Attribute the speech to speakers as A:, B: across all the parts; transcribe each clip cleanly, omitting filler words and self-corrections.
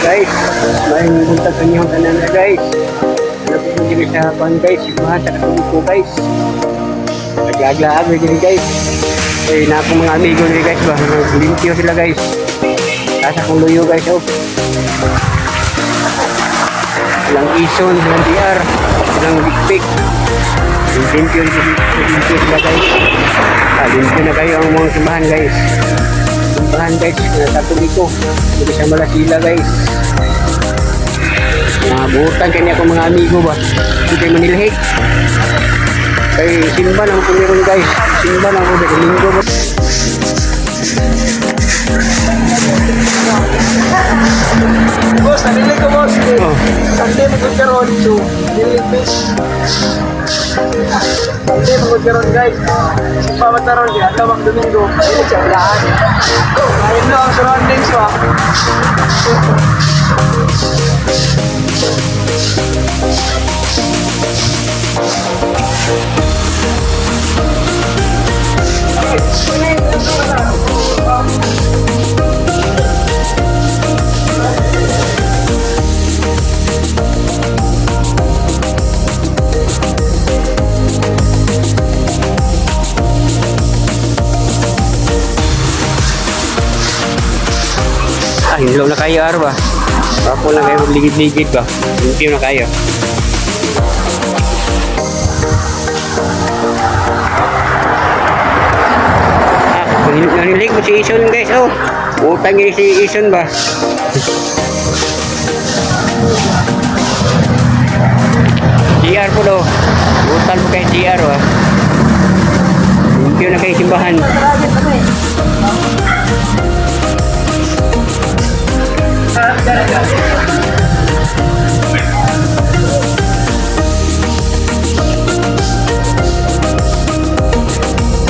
A: Guys, maayong buntag sa inyong tanan na, guys. Ano po diri sa kuan, guys, simbahan sa Katoliko, guys. Naglaag-laag diri, guys. Eh, na akong mga amigo diri, guys, ba, naglimpyo sila, guys. Nasa akong luyo, guys, oh. Silang ison, silang DR, silang big. Limpyo, limpyo sila, guys. Ah, limpyo na kayo ang mga simbahan, guys. Simbahan, guys, na Katoliko. Diri sa Malasila, guys. Mga butan kani ako mga amigo ba. Hindi kayo manilhig. Kay simba na ko meron, guys. Simba na ko Domingo ba.
B: Boss, nanilig ko, boss.
A: Oh.
B: Sunday magod karon, so dili fish. Sunday magod karon, guys. Simba man taron kaya tawag Domingo. Dili siya ulaan. Ayun lang ang surroundings ba.
A: Ah, hinlo na kayo ar ba. Ako lang kayo magligid-ligid ba. Limpyo na kayo. Ah, nanilig mo si Ison, guys, oh. Utang yun si Ison ba. GR po do. Utang mo kay GR ba. Limpyo na kayo simbahan.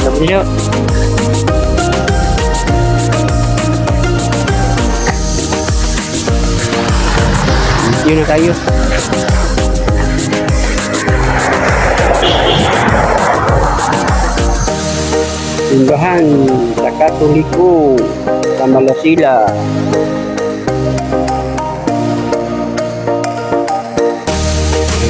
A: Alam niyo. Yun na kayo. Simbahan sa Katoliko sa Malasila.